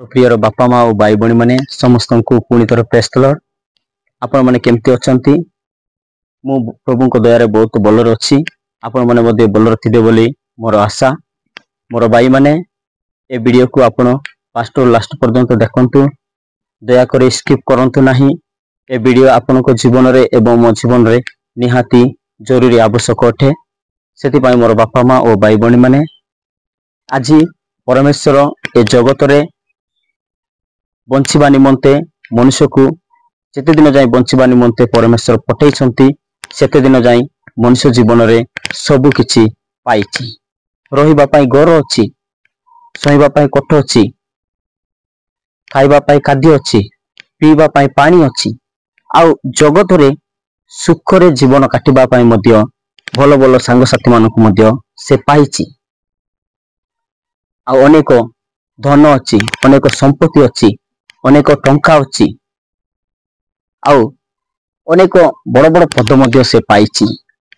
ପ୍ରିୟର ବାପା ମା ଓ ଭାଇ ଭଉଣୀମାନେ, ସମସ୍ତଙ୍କୁ ପୁଣି ଥରେ ପ୍ରେସ୍ତଲର। ଆପଣମାନେ କେମିତି ଅଛନ୍ତି? ମୁଁ ପ୍ରଭୁଙ୍କ ଦୟାରେ ବହୁତ ଭଲରେ ଅଛି। ଆପଣମାନେ ମଧ୍ୟ ଭଲରେ ଥିବେ ବୋଲି ମୋର ଆଶା। ମୋର ଭାଇମାନେ, ଏ ଭିଡ଼ିଓକୁ ଆପଣ ଫାଷ୍ଟରୁ ଲାଷ୍ଟ ପର୍ଯ୍ୟନ୍ତ ଦେଖନ୍ତୁ, ଦୟାକରି ସ୍କିପ୍ କରନ୍ତୁ ନାହିଁ। ଏ ଭିଡ଼ିଓ ଆପଣଙ୍କ ଜୀବନରେ ଏବଂ ମୋ ଜୀବନରେ ନିହାତି ଜରୁରୀ ଆବଶ୍ୟକ ଅଟେ। ସେଥିପାଇଁ ମୋର ବାପା ମା ଓ ଭାଇ ଭଉଣୀମାନେ, ଆଜି ପରମେଶ୍ୱର ଏ ଜଗତରେ ବଞ୍ଚିବା ନିମନ୍ତେ, ମନୁଷ୍ୟକୁ ଯେତେ ଦିନ ଯାଏଁ ବଞ୍ଚିବା ନିମନ୍ତେ ପରମେଶ୍ୱର ପଠେଇଛନ୍ତି, ସେତେ ଦିନ ଯାଏଁ ମନୁଷ୍ୟ ଜୀବନରେ ସବୁ କିଛି ପାଇଛି। ରହିବା ପାଇଁ ଘର ଅଛି, ଶୋଇବା ପାଇଁ କୋଠ ଅଛି, ଖାଇବା ପାଇଁ ଖାଦ୍ୟ ଅଛି, ପିଇବା ପାଇଁ ପାଣି ଅଛି, ଆଉ ଜଗତରେ ସୁଖରେ ଜୀବନ କାଟିବା ପାଇଁ ମଧ୍ୟ ଭଲ ଭଲ ସାଙ୍ଗସାଥି ମାନଙ୍କୁ ମଧ୍ୟ ସେ ପାଇଛି। ଆଉ ଅନେକ ଧନ ଅଛି, ଅନେକ ସମ୍ପତ୍ତି ଅଛି, ଅନେକ ଟଙ୍କା ଅଛି, ଆଉ ଅନେକ ବଡ଼ ବଡ଼ ପଦ ମଧ୍ୟ ସେ ପାଇଛି,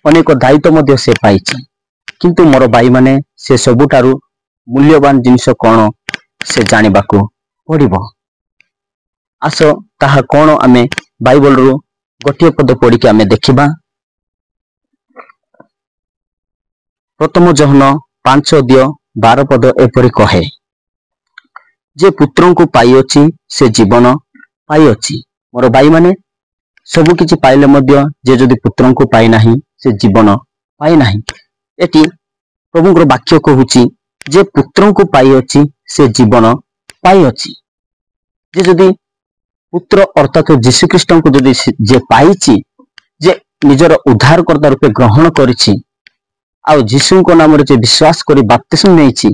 ଅନେକ ଦାୟିତ୍ୱ ମଧ୍ୟ ସେ ପାଇଛି। କିନ୍ତୁ ମୋର ଭାଇମାନେ, ସେ ସବୁଠାରୁ ମୂଲ୍ୟବାନ ଜିନିଷ କଣ ସେ ଜାଣିବାକୁ ପଡ଼ିବ। ଆସ, ତାହା କଣ ଆମେ ବାଇବଲରୁ ଗୋଟିଏ ପଦ ପଢିକି ଆମେ ଦେଖିବା। ପ୍ରଥମ ଯୋହନ 5 ଅଧ୍ୟାୟ 12 ପଦ ଏପରି କହେ ଯେ ପୁତ୍ରଙ୍କୁ ପାଇଅଛି ସେ ଜୀବନ ପାଇଅଛି। ମୋର ଭାଇମାନେ, ସବୁ କିଛି ପାଇଲେ ମଧ୍ୟ ଯେ ଯଦି ପୁତ୍ରଙ୍କୁ ପାଇନାହିଁ, ସେ ଜୀବନ ପାଇନାହିଁ। ଏଠି ପ୍ରଭୁଙ୍କର ବାକ୍ୟ କହୁଛି ଯେ ପୁତ୍ରଙ୍କୁ ପାଇଅଛି ସେ ଜୀବନ ପାଇଅଛି। ଯେ ଯଦି ପୁତ୍ର ଅର୍ଥାତ ଯୀଶୁଖ୍ରୀଷ୍ଟଙ୍କୁ ଯଦି ଯେ ପାଇଛି, ଯେ ନିଜର ଉଦ୍ଧାରକର୍ତ୍ତା ରୂପେ ଗ୍ରହଣ କରିଛି, ଆଉ ଯୀଶୁଙ୍କ ନାମରେ ଯେ ବିଶ୍ୱାସ କରି ବାପ୍ତିସ୍ମ ନେଇଛି,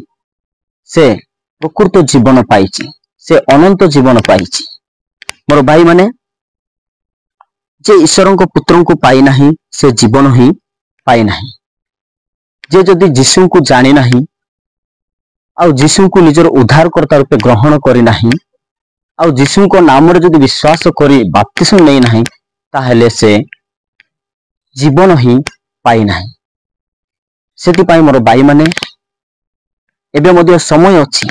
ସେ ପ୍ରକୃତ ଜୀବନ ପାଇଛି, ସେ ଅନନ୍ତ ଜୀବନ ପାଇଛି। ମୋର ଭାଇମାନେ, ଯେ ଈଶ୍ୱରଙ୍କ ପୁତ୍ରଙ୍କୁ ପାଇନାହିଁ ସେ ଜୀବନ ହିଁ ପାଇନାହିଁ। ଯେ ଯଦି ଯୀଶୁଙ୍କୁ ଜାଣି ନାହିଁ, ଆଉ ଯୀଶୁଙ୍କୁ ନିଜର ଉଦ୍ଧାରକର୍ତ୍ତା ରୂପେ ଗ୍ରହଣ କରିନାହିଁ, ଆଉ ଯୀଶୁଙ୍କ ନାମରେ ଯଦି ବିଶ୍ୱାସ କରି ବାପ୍ତିସ୍ମ ନେଇନାହିଁ, ତାହେଲେ ସେ ଜୀବନ ହିଁ ପାଇନାହିଁ। ସେଥିପାଇଁ ମୋର ଭାଇମାନେ, ଏବେ ମଧ୍ୟ ସମୟ ଅଛି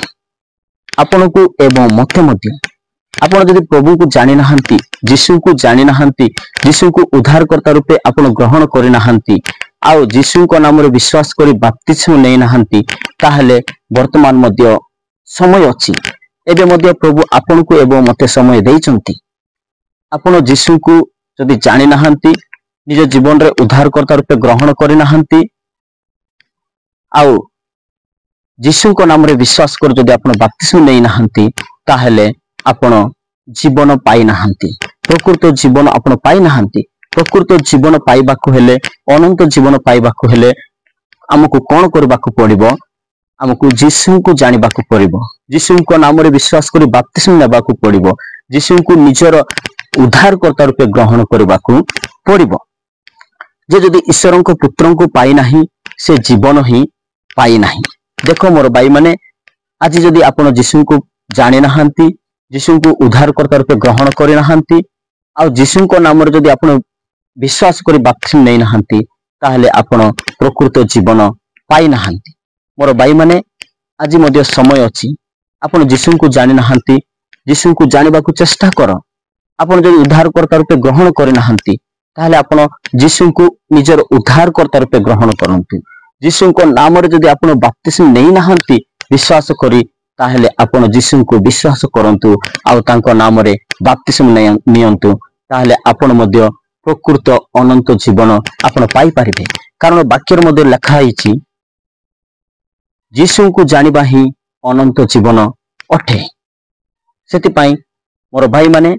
ଆପଣଙ୍କୁ ଏବଂ ମତେ ମଧ୍ୟ। ଆପଣ ଯଦି ପ୍ରଭୁଙ୍କୁ ଜାଣିନାହାନ୍ତି, ଯୀଶୁଙ୍କୁ ଜାଣିନାହାନ୍ତି, ଯୀଶୁଙ୍କୁ ଉଦ୍ଧାରକର୍ତ୍ତା ରୂପେ ଆପଣ ଗ୍ରହଣ କରିନାହାନ୍ତି, ଆଉ ଯୀଶୁଙ୍କ ନାମରେ ବିଶ୍ୱାସ କରି ବାପ୍ତିସ୍ମ ନେଇନାହାନ୍ତି, ତାହେଲେ ବର୍ତ୍ତମାନ ମଧ୍ୟ ସମୟ ଅଛି। ଏବେ ମଧ୍ୟ ପ୍ରଭୁ ଆପଣଙ୍କୁ ଏବଂ ମତେ ସମୟ ଦେଇଛନ୍ତି। ଆପଣ ଯୀଶୁଙ୍କୁ ଯଦି ଜାଣିନାହାନ୍ତି, ନିଜ ଜୀବନରେ ଉଦ୍ଧାରକର୍ତ୍ତା ରୂପେ ଗ୍ରହଣ କରିନାହାନ୍ତି, ଆଉ ଯୀଶୁଙ୍କ ନାମରେ ବିଶ୍ୱାସ କରି ଯଦି ଆପଣ ବାପ୍ତିସ୍ମ ନେଇନାହାନ୍ତି, ତାହେଲେ ଆପଣ ଜୀବନ ପାଇନାହାନ୍ତି। ପ୍ରକୃତ ଜୀବନ ଆପଣ ପାଇନାହାନ୍ତି। ପ୍ରକୃତ ଜୀବନ ପାଇବାକୁ ହେଲେ, ଅନନ୍ତ ଜୀବନ ପାଇବାକୁ ହେଲେ ଆମକୁ କଣ କରିବାକୁ ପଡିବ? ଆମକୁ ଯୀଶୁଙ୍କୁ ଜାଣିବାକୁ ପଡିବ, ଯୀଶୁଙ୍କ ନାମରେ ବିଶ୍ୱାସ କରି ବାପ୍ତିସ୍ମ ନେବାକୁ ପଡିବ, ଯୀଶୁଙ୍କୁ ନିଜର ଉଦ୍ଧାରକର୍ତ୍ତା ରୂପେ ଗ୍ରହଣ କରିବାକୁ ପଡିବ। ଯେ ଯଦି ଈଶ୍ୱରଙ୍କ ପୁତ୍ରଙ୍କୁ ପାଇନାହିଁ ସେ ଜୀବନ ହିଁ ପାଇନାହିଁ। ଦେଖ ମୋର ଭାଇମାନେ, ଆଜି ଯଦି ଆପଣ ଯୀଶୁଙ୍କୁ ଜାଣିନାହାନ୍ତି, ଯୀଶୁଙ୍କୁ ଉଦ୍ଧାରକର୍ତ୍ତା ରୂପେ ଗ୍ରହଣ କରିନାହାନ୍ତି, ଆଉ ଯୀଶୁଙ୍କ ନାମରେ ଯଦି ଆପଣ ବିଶ୍ୱାସ କରି ବାପ୍ତିସ୍ମ ନେଇନାହାନ୍ତି, ତାହେଲେ ଆପଣ ପ୍ରକୃତ ଜୀବନ ପାଇନାହାନ୍ତି। ମୋର ଭାଇମାନେ, ଆଜି ମଧ୍ୟ ସମୟ ଅଛି। ଆପଣ ଯୀଶୁଙ୍କୁ ଜାଣିନାହାନ୍ତି, ଯୀଶୁଙ୍କୁ ଜାଣିବାକୁ ଚେଷ୍ଟା କର। ଆପଣ ଯଦି ଉଦ୍ଧାରକର୍ତ୍ତା ରୂପେ ଗ୍ରହଣ କରିନାହାନ୍ତି, ତାହେଲେ ଆପଣ ଯୀଶୁଙ୍କୁ ନିଜର ଉଦ୍ଧାରକର୍ତ୍ତା ରୂପେ ଗ୍ରହଣ କରନ୍ତୁ। ଯୀଶୁଙ୍କ ନାମରେ ଯଦି ଆପଣ ବାପ୍ତିସ୍ମ ନେଇନାହାନ୍ତି ବିଶ୍ୱାସ କରି, ତାହେଲେ ଆପଣ ଯୀଶୁଙ୍କୁ ବିଶ୍ୱାସ କରନ୍ତୁ ଆଉ ତାଙ୍କ ନାମରେ ବାପ୍ତିସ୍ମ ନିଅନ୍ତୁ। ତାହେଲେ ଆପଣ ମଧ୍ୟ ପ୍ରକୃତ ଅନନ୍ତ ଜୀବନ ଆପଣ ପାଇପାରିବେ। କାରଣ ବାକ୍ୟରେ ମଧ୍ୟ ଲେଖା ହେଇଛି, ଯୀଶୁଙ୍କୁ ଜାଣିବା ହିଁ ଅନନ୍ତ ଜୀବନ ଅଟେ। ସେଥିପାଇଁ ମୋର ଭାଇମାନେ,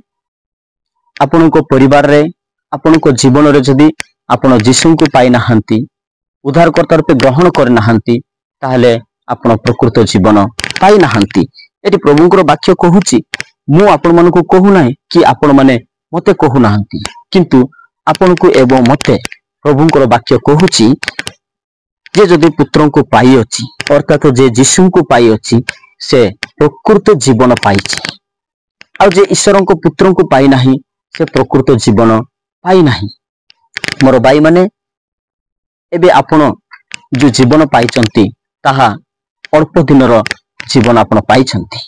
ଆପଣଙ୍କ ପରିବାରରେ, ଆପଣଙ୍କ ଜୀବନରେ ଯଦି ଆପଣ ଯୀଶୁଙ୍କୁ ପାଇନାହାନ୍ତି, ଉଦ୍ଧାରକର୍ତ୍ତା ରୂପେ ଗ୍ରହଣ କରିନାହାନ୍ତି, ତାହେଲେ ଆପଣ ପ୍ରକୃତ ଜୀବନ ପାଇନାହାନ୍ତି। ଏଠି ପ୍ରଭୁଙ୍କର ବାକ୍ୟ କହୁଛି, ମୁଁ ଆପଣମାନଙ୍କୁ କହୁନାହିଁ କି ଆପଣମାନେ ମତେ କହୁନାହାନ୍ତି, କିନ୍ତୁ ଆପଣଙ୍କୁ ଏବଂ ମତେ ପ୍ରଭୁଙ୍କର ବାକ୍ୟ କହୁଛି ଯେ ଯଦି ପୁତ୍ରଙ୍କୁ ପାଇଅଛି, ଅର୍ଥାତ ଯେ ଯୀଶୁଙ୍କୁ ପାଇଅଛି, ସେ ପ୍ରକୃତ ଜୀବନ ପାଇଛି। ଆଉ ଯେ ଈଶ୍ୱରଙ୍କ ପୁତ୍ରଙ୍କୁ ପାଇନାହିଁ ସେ ପ୍ରକୃତ ଜୀବନ ପାଇନାହିଁ। ମୋର ଭାଇମାନେ, ଏବେ ଆପଣ ଯୋଉ ଜୀବନ ପାଇଛନ୍ତି ତାହା ଅଳ୍ପ ଦିନର ଜୀବନ ଆପଣ ପାଇଛନ୍ତି।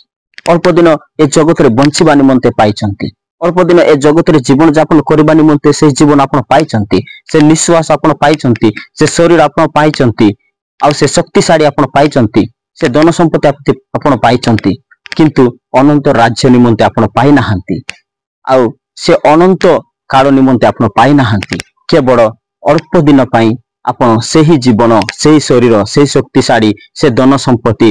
ଅଳ୍ପ ଦିନ ଏ ଜଗତରେ ବଞ୍ଚିବା ନିମନ୍ତେ ପାଇଛନ୍ତି। ଅଳ୍ପ ଦିନ ଏ ଜଗତରେ ଜୀବନ ଯାପନ କରିବା ନିମନ୍ତେ ସେଇ ଜୀବନ ଆପଣ ପାଇଛନ୍ତି, ସେ ନିଶ୍ୱାସ ଆପଣ ପାଇଛନ୍ତି, ସେ ଶରୀର ଆପଣ ପାଇଛନ୍ତି, ଆଉ ସେ ଶକ୍ତିଶାଳୀ ଆପଣ ପାଇଛନ୍ତି, ସେ ଧନ ସମ୍ପତ୍ତି ଆପଣ ପାଇଛନ୍ତି, କିନ୍ତୁ ଅନନ୍ତ ରାଜ୍ୟ ନିମନ୍ତେ ଆପଣ ପାଇନାହାନ୍ତି। ଆଉ ସେ ଅନନ୍ତ କାଳ ନିମନ୍ତେ ଆପଣ ପାଇନାହାନ୍ତି। କେବଳ ଅଳ୍ପ ଦିନ ପାଇଁ ଆପଣ ସେହି ଜୀବନ, ସେହି ଶରୀର, ସେହି ଶକ୍ତିଶାଳୀ, ସେ ଧନ ସମ୍ପତ୍ତି,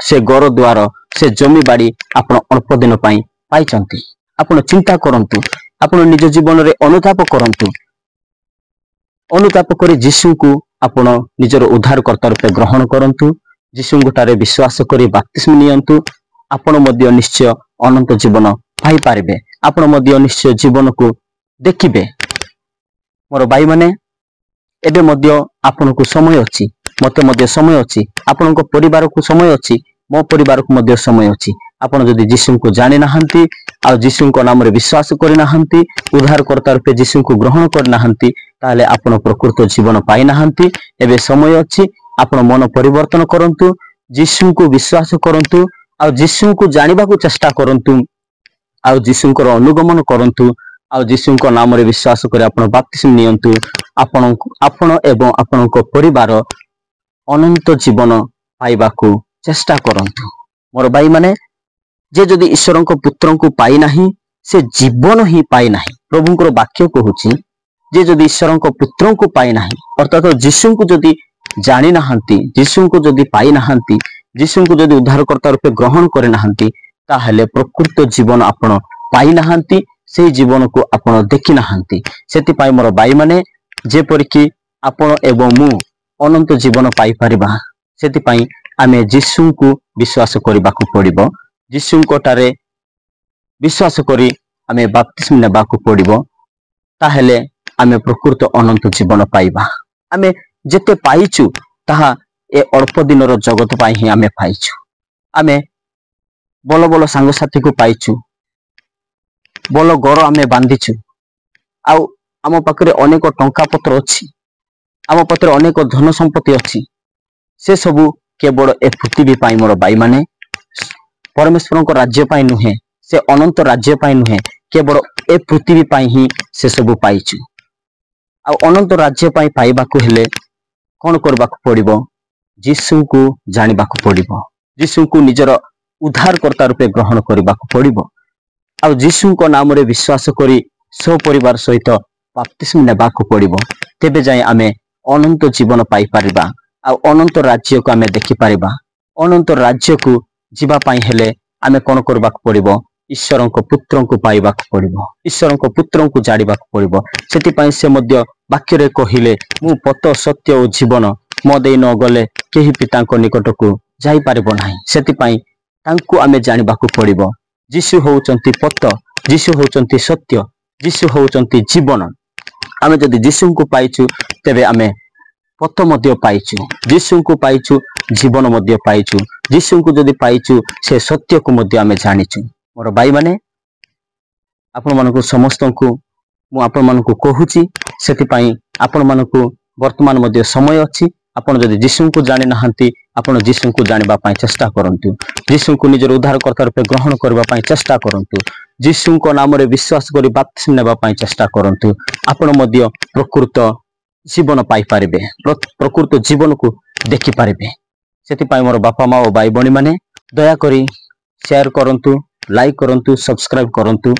ସେ ଘର ଦ୍ୱାର, ସେ ଜମିବାଡ଼ି ଆପଣ ଅଳ୍ପ ଦିନ ପାଇଁ ପାଇଛନ୍ତି। ଆପଣ ଚିନ୍ତା କରନ୍ତୁ, ଆପଣ ନିଜ ଜୀବନରେ ଅନୁତାପ କରନ୍ତୁ। ଅନୁତାପ କରି ଯୀଶୁଙ୍କୁ ଆପଣ ନିଜର ଉଦ୍ଧାରକର୍ତ୍ତା ରୂପେ ଗ୍ରହଣ କରନ୍ତୁ। ଯୀଶୁଙ୍କ ଠାରେ ବିଶ୍ୱାସ କରି ବାପ୍ତିସ୍ମ ନିଅନ୍ତୁ। ଆପଣ ମଧ୍ୟ ନିଶ୍ଚୟ ଅନନ୍ତ ଜୀବନ ପାଇପାରିବେ। ଆପଣ ମଧ୍ୟ ନିଶ୍ଚୟ ଜୀବନକୁ ଦେଖିବେ। ମୋର ଭାଇମାନେ, ଏବେ ମଧ୍ୟ ଆପଣଙ୍କୁ ସମୟ ଅଛି, ମତେ ମଧ୍ୟ ସମୟ ଅଛି, ଆପଣଙ୍କ ପରିବାରକୁ ସମୟ ଅଛି, ମୋ ପରିବାରକୁ ମଧ୍ୟ ସମୟ ଅଛି। ଆପଣ ଯଦି ଯୀଶୁଙ୍କୁ ଜାଣି ନାହାନ୍ତି, ଆଉ ଯୀଶୁଙ୍କ ନାମରେ ବିଶ୍ୱାସ କରିନାହାନ୍ତି, ଉଦ୍ଧାରକର୍ତ୍ତା ରୂପେ ଯୀଶୁଙ୍କୁ ଗ୍ରହଣ କରିନାହାନ୍ତି, ତାହେଲେ ଆପଣ ପ୍ରକୃତ ଜୀବନ ପାଇନାହାନ୍ତି। ଏବେ ସମୟ ଅଛି, ଆପଣ ମନ ପରିବର୍ତ୍ତନ କରନ୍ତୁ, ଯୀଶୁଙ୍କୁ ବିଶ୍ୱାସ କରନ୍ତୁ, ଆଉ ଯୀଶୁଙ୍କୁ ଜାଣିବାକୁ ଚେଷ୍ଟା କରନ୍ତୁ, ଆଉ ଯୀଶୁଙ୍କର ଅନୁଗମନ କରନ୍ତୁ, ଆଉ ଯୀଶୁଙ୍କ ନାମରେ ବିଶ୍ୱାସ କରି ଆପଣ ବାପ୍ତିସ୍ମ ନିଅନ୍ତୁ। ଆପଣ ଏବଂ ଆପଣଙ୍କ ପରିବାର ଅନନ୍ତ ଜୀବନ ପାଇବାକୁ ଚେଷ୍ଟା କରନ୍ତୁ। ମୋର ଭାଇମାନେ, ଯେ ଯଦି ଈଶ୍ୱରଙ୍କ ପୁତ୍ରଙ୍କୁ ପାଇନାହିଁ, ସେ ଜୀବନ ହିଁ ପାଇନାହିଁ। ପ୍ରଭୁଙ୍କର ବାକ୍ୟ କହୁଛି ଯେ ଯଦି ଈଶ୍ୱରଙ୍କ ପୁତ୍ରଙ୍କୁ ପାଇନାହିଁ, ଅର୍ଥାତ ଯୀଶୁଙ୍କୁ ଯଦି ଜାଣିନାହାନ୍ତି, ଯୀଶୁଙ୍କୁ ଯଦି ପାଇନାହାନ୍ତି, ଯୀଶୁଙ୍କୁ ଯଦି ଉଦ୍ଧାରକର୍ତ୍ତା ରୂପେ ଗ୍ରହଣ କରିନାହାନ୍ତି, ତାହେଲେ ପ୍ରକୃତ ଜୀବନ ଆପଣ ପାଇନାହାନ୍ତି, ସେଇ ଜୀବନକୁ ଆପଣ ଦେଖିନାହାନ୍ତି। ସେଥିପାଇଁ ମୋର ଭାଇମାନେ, ଯେପରିକି ଆପଣ ଏବଂ ମୁଁ ଅନନ୍ତ ଜୀବନ ପାଇପାରିବା, ସେଥିପାଇଁ ଆମେ ଯୀଶୁଙ୍କୁ ବିଶ୍ୱାସ କରିବାକୁ ପଡ଼ିବ। ଯୀଶୁଙ୍କ ଠାରେ ବିଶ୍ୱାସ କରି ଆମେ ବାପ୍ତିସ୍ମ ନେବାକୁ ପଡ଼ିବ। ତାହେଲେ ଆମେ ପ୍ରକୃତ ଅନନ୍ତ ଜୀବନ ପାଇବା। ଆମେ ଯେତେ ପାଇଛୁ, ତାହା ଏ ଅଳ୍ପ ଦିନର ଜଗତ ପାଇଁ ହିଁ ଆମେ ପାଇଛୁ। ଆମେ ଭଲ ଭଲ ସାଙ୍ଗସାଥିକୁ ପାଇଛୁ, ଭଲ ଘର ଆମେ ବାନ୍ଧିଛୁ, ଆଉ ଆମ ପାଖରେ ଅନେକ ଟଙ୍କା ପତ୍ର ଅଛି, ଆମ ପାଖରେ ଅନେକ ଧନ ସମ୍ପତ୍ତି ଅଛି। ସେ ସବୁ କେବଳ ଏ ପୃଥିବୀ ପାଇଁ ମୋର ଭାଇମାନେ, ପରମେଶ୍ୱରଙ୍କ ରାଜ୍ୟ ପାଇଁ ନୁହେଁ, ସେ ଅନନ୍ତ ରାଜ୍ୟ ପାଇଁ ନୁହେଁ। କେବଳ ଏ ପୃଥିବୀ ପାଇଁ ହିଁ ସେ ସବୁ ପାଇଛୁ। ଆଉ ଅନନ୍ତ ରାଜ୍ୟ ପାଇଁ ପାଇବାକୁ ହେଲେ କଣ କରିବାକୁ ପଡ଼ିବ? ଯୀଶୁଙ୍କୁ ଜାଣିବାକୁ ପଡ଼ିବ, ଯୀଶୁଙ୍କୁ ନିଜର ଉଦ୍ଧାରକର୍ତ୍ତା ରୂପେ ଗ୍ରହଣ କରିବାକୁ ପଡ଼ିବ, ଆଉ ଯୀଶୁଙ୍କ ନାମରେ ବିଶ୍ୱାସ କରି ସପରିବାର ସହିତ ବାପ୍ତିସ୍ମ ନେବାକୁ ପଡ଼ିବ। ତେବେ ଯାଇ ଆମେ ଅନନ୍ତ ଜୀବନ ପାଇପାରିବା, ଆଉ ଅନନ୍ତ ରାଜ୍ୟକୁ ଆମେ ଦେଖିପାରିବା। ଅନନ୍ତ ରାଜ୍ୟକୁ ଯିବା ପାଇଁ ହେଲେ ଆମେ କଣ କରିବାକୁ ପଡ଼ିବ? ଈଶ୍ୱରଙ୍କ ପୁତ୍ରଙ୍କୁ ପାଇବାକୁ ପଡ଼ିବ, ଈଶ୍ୱରଙ୍କ ପୁତ୍ରଙ୍କୁ ଜାଣିବାକୁ ପଡ଼ିବ। ସେଥିପାଇଁ ସେ ମଧ୍ୟ ବାକ୍ୟରେ କହିଲେ, ମୁଁ ପଥ, ସତ୍ୟ ଓ ଜୀବନ, ମୋ ଦେଇ ନ ଗଲେ କେହି ପିତାଙ୍କ ନିକଟକୁ ଯାଇପାରିବ ନାହିଁ। ସେଥିପାଇଁ ତାଙ୍କୁ ଆମେ ଜାଣିବାକୁ ପଡ଼ିବ। ଯୀଶୁ ହଉଛନ୍ତି ପଥ, ଯୀଶୁ ହଉଛନ୍ତି ସତ୍ୟ, ଯୀଶୁ ହଉଛନ୍ତି ଜୀବନ। ଆମେ ଯଦି ଯୀଶୁଙ୍କୁ ପାଇଛୁ, ତେବେ ଆମେ ପଥ ମଧ୍ୟ ପାଇଛୁ। ଯୀଶୁଙ୍କୁ ପାଇଛୁ, ଜୀବନ ମଧ୍ୟ ପାଇଛୁ। ଯୀଶୁଙ୍କୁ ଯଦି ପାଇଛୁ, ସେ ସତ୍ୟକୁ ମଧ୍ୟ ଆମେ ଜାଣିଛୁ। ମୋର ଭାଇମାନେ, ଆପଣମାନଙ୍କୁ ସମସ୍ତଙ୍କୁ ମୁଁ ଆପଣମାନଙ୍କୁ କହୁଛି, ସେଥିପାଇଁ ଆପଣମାନଙ୍କୁ ବର୍ତ୍ତମାନ ମଧ୍ୟ ସମୟ ଅଛି। ଆପଣ ଯଦି ଯୀଶୁଙ୍କୁ ଜାଣି ନାହାନ୍ତି, ଆପଣ ଯୀଶୁଙ୍କୁ ଜାଣିବା ପାଇଁ ଚେଷ୍ଟା କରନ୍ତୁ। ଯୀଶୁଙ୍କୁ ନିଜର ଉଦ୍ଧାରକର୍ତ୍ତା ରୂପେ ଗ୍ରହଣ କରିବା ପାଇଁ ଚେଷ୍ଟା କରନ୍ତୁ। ଯୀଶୁଙ୍କ ନାମରେ ବିଶ୍ୱାସ କରି ବାପ୍ତିସ୍ମ ନେବା ପାଇଁ ଚେଷ୍ଟା କରନ୍ତୁ। ଆପଣ ମଧ୍ୟ ପ୍ରକୃତ ଜୀବନ ପାଇପାରିବେ, ପ୍ରକୃତ ଜୀବନକୁ ଦେଖିପାରିବେ। ସେଥିପାଇଁ ମୋର ବାପା ମା ଓ ଭାଇ ଭଉଣୀମାନେ, ଦୟାକରି ସେୟାର କରନ୍ତୁ, ଲାଇକ୍ କରନ୍ତୁ, ସବସ୍କ୍ରାଇବ କରନ୍ତୁ।